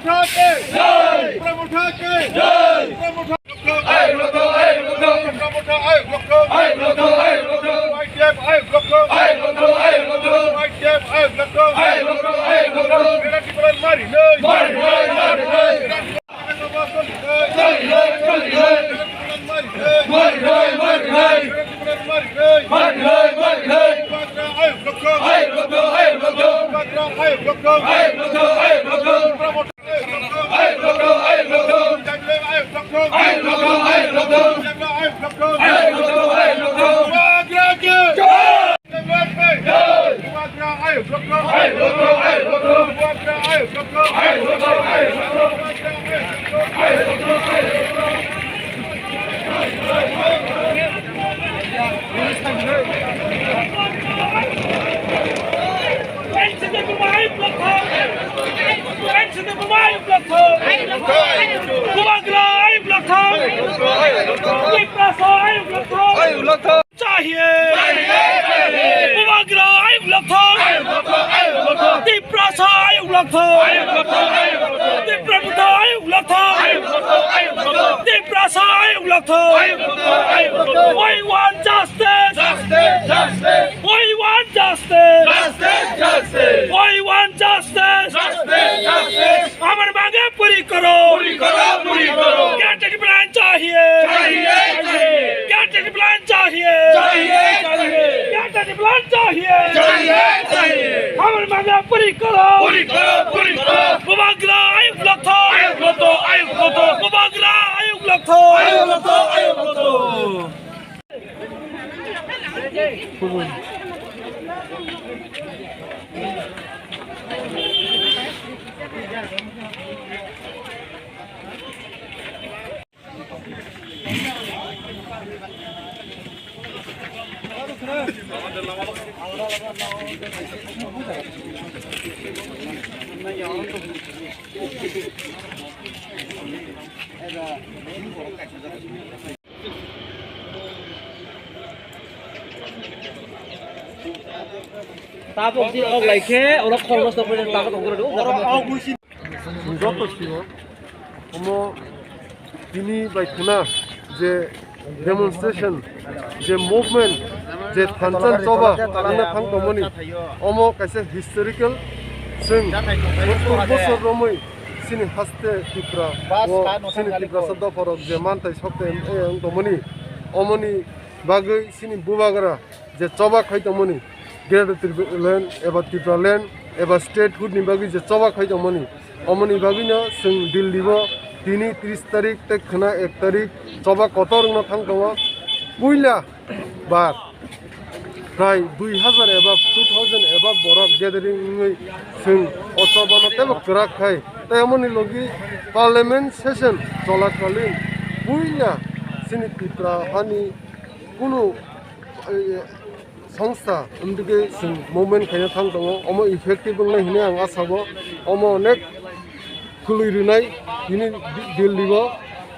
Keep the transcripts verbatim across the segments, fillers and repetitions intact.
ঠাকে জয়। প্রভু ঠাকে জয়। প্রভু ঠাকে আয়োগ লক্ষ্য, আয়োগ লক্ষ্য। প্রভু ঠাকে আয়োগ লক্ষ্য। আয়োগ লক্ষ্য, আয়োগ লক্ষ্য। ওয়াইটিএফ আয়োগ লক্ষ্য। আয়োগ লক্ষ্য, আয়োগ লক্ষ্য। ওয়াইটিএফ আয়োগ লক্ষ্য। আয়োগ লক্ষ্য, আয়োগ লক্ষ্য। এরা কি বলেন মারি নেই? মারি নেই, মারি নেই। এরা কি বলেন মারি নেই? চলি নেই, চলি নেই। এরা কি বলেন মারি নেই? মারি নেই, মারি নেই। এরা কি বলেন মারি নেই? মারি নেই, মারি নেই। বাগরা আয়োগ লক্ষ্য। আয়োগ লক্ষ্য, আয়োগ লক্ষ্য। বাগরা আয়োগ লক্ষ্য। আয়োগ লক্ষ্য, আয়োগ লক্ষ্য। প্রভু Bubagra ayuk lathok. Tiprasa ayuk lathok. Chahiye. Bubagra ayuk lathok. Tiprasa ayuk lathok. Tipra Motha ayuk lathok. Tiprasa ayuk lathok. We want justice. We want justice. We want justice. Amar mange puri karo. Puri karo, puri karo. Gyanchakti plan chahiye. Chahiye, chahiye. Gyanchakti plan chahiye. Chahiye, chahiye. Gyanchakti plan chahiye. Chahiye, chahiye. Amar mange puri karo. Puri karo, puri karo. Bubagra ayuk lathok. Ayuk lathok, ayuk lathok. Bubagra ayuk lathok. Ayuk lathok, ayuk lathok. Tabuk si ok lai khe, oro khoroksa tongmani tabuk tongkhe rw. Oro ok buisi. Joto sio, omo tini bai khna je demonstration, je movement, je thansa choba wngna thang tongmani, omo kaisa historical, chwng sottor bosor romwi chini haste Tripura o chini Tiprasa dopharok je manthai sokte wng tongmani, omoni bagwi chini bubagra je choba khai tongmani, Greater Tipraland eba Tipraland eba statehood ni bagwi je choba khai tongmani, omoni bagwino chwng Delhi o tini tris tarik tei khwna ek tarik choba kotor wngna thang tongo. Puila bar prai dui hazar eba two thousand eba borok gathering wngwi chwng o choba no teibo kwrak khai. Tei omoni logi parliament session cholakalin puila chini Tripura hani kunu, eh, songsta wngtike chwng movement khaina thang tongo, omo effective wngnai hinwi ang asa bo. Omo onek kwlwi rwnai tini Delhi o,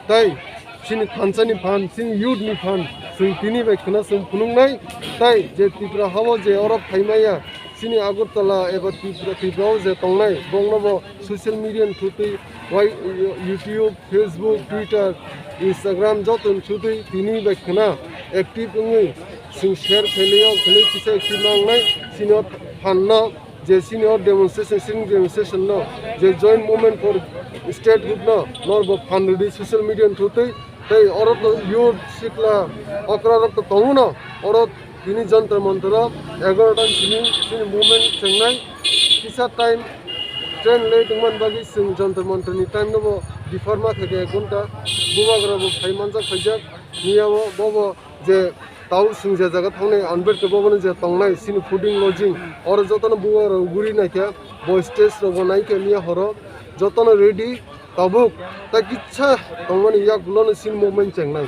tei chini thansa ni phan, chini youth ni phan chwng tini bai khwna chwng phunuknai, tei je Tripura hao je oro phaimaya chini Agartala eba Tripura, Tripura o je tongnai, bongno bo social media ni thutwi, wai-, YouTube, Facebook, Twitter, Instagram joto ni thutwi tini bai khwna active wngwi chwng share khailio, khailio kisa active ma wngnai. Chini o phan no, je chini o demonstration, sitting demonstration no, je joint movement for statehood no, norbo phan rwdi social media ni thutwi. Tei oro to youth, sikla, okra rok to tongo no, oro tini Jantar Mantar o egaroh ta ni simi chini movement chengnai. Kisa time train late wngmani bagwi chwng Jantar Mantar ni time no bo defer ma khe khe ek ghonta. Bubagra bo phai manjak, phaijak. Miya o bo bo je tau chwng je jaga thangnai Ambedkar bhavan je tongnai chini fooding lodging, oro jotono bubagra guri naikha, bo stage rok bo naikha miya horo, jotono ready. Tabuk ta kisa tongmani yak ulo no chini movement chengnai.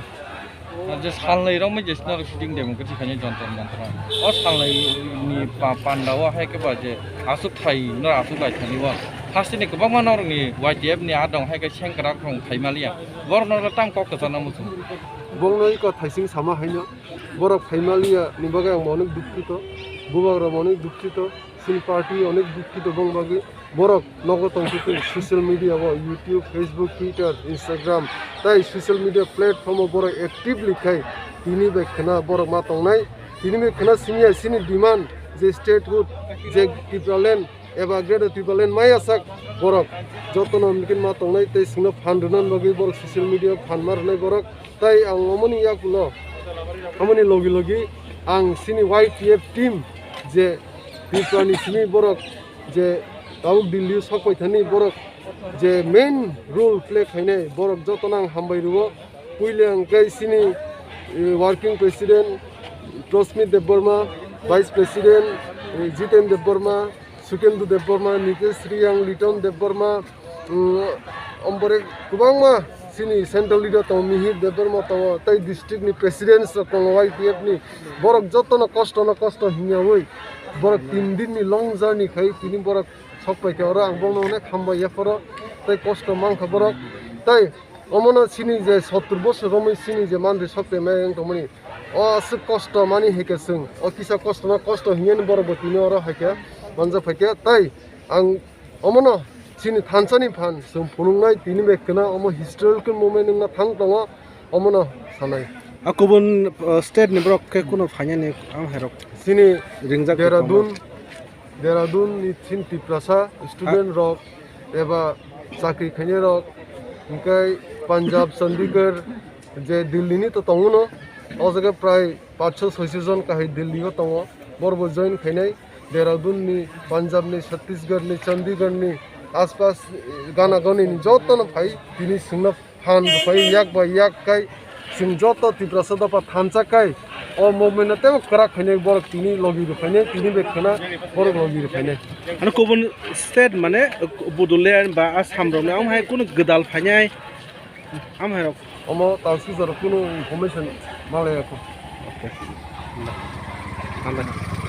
Je salnwi romwi je sino sitting democracy khainai Jantar Mantar o. O salnwi ni pa-, panda o hai khe ba je aswk thai no aswk lai thani o. Hasteni kwbangma norok ni Y T F ni adong hai khe sengkrak rok khai maliya. Borok no tang kok kwchana muchung. Bongno iko thaising sama haino. Borok khai maliya ni bagwi ang bo onek dukhito. Bubagra bo onek dukhito. Chini party onek dukhi tongma bagwi borok nogo tongthogo social media o, YouTube, Facebook, Twitter, Instagram, tai social media platform o borok actively khai tini bai khwna borok ma tongnai. Tini bai khwna simi ya chini demand je statehood, je Tipraland eba Greater Tipraland maya sak borok jotono nukhin ma tongnai tei chwngno phan rwna bagwi borok social media o phan ma rwnai borok. Tai ang omoni yakulo, omoni logi logi ang chini Y T F team je Tripura ni simi borok je tabuk Delhi o sok pai thani borok je main role play khainai borok jotono ang hambai rwo. Puila ang khe chini, eh, working president Prasmit Debbarma, vice president, eh, Jiten Debbarma, Sukendu Debbarma, Nitesh Riyang, Liton Debbarma, mm, ombore kwbangma chini central leader tongo, Mihir Debbarma tongo, tei district ni presidents rok tongo Y T F ni. Borok jotono kosto no kosto himyaui borok tin din ni long journey khai tini borok sok pai khe oro ang bono onek hambai yaphoro tei kosto mankha borok. Tei omono chini je sottur bosor romwi chini je mandri sok pai mai wng tongmani, o aswk kosto mani hai khe chwng o kisa kosto no kosto hinwi borok bo tini oro hai khe manjak phai khe. Tei ang omono chini thansa ni phan chwng phunuknai tini bai khwna omo historical moment wngna thang tongo, omono sanai. A kubun, uh, state ni borok khe kuno phainani ang hai rok chini ringjak Dehradun, Dehradun ni chini Tiprasa student rok eba chakri khainai rok, hingkai Punjab, Chandigarh, je Delhi ni to tongo no, o jaga prai paanch soi jon kahai Delhi o tongo, borok bo join khainai. Dehradun ni, Punjab ni, Chhattisgarh ni, Chandigarh ni, aspas, eh, gana gani ni joto no phai tini chwngno phan rwphai yak bai yak kai chwng joto Tiprasa dopha thansa kai o movement no teibo kwrak khainai borok tini logi rwphainai tini bai khwna borok logi rwphainai. Ano kubun state mane Bodoland ba Assam rok ni omo hai kunu gwdal phainai. Amhairok. Omo talsu jora kunu information malaya ko. Okay. Hambai.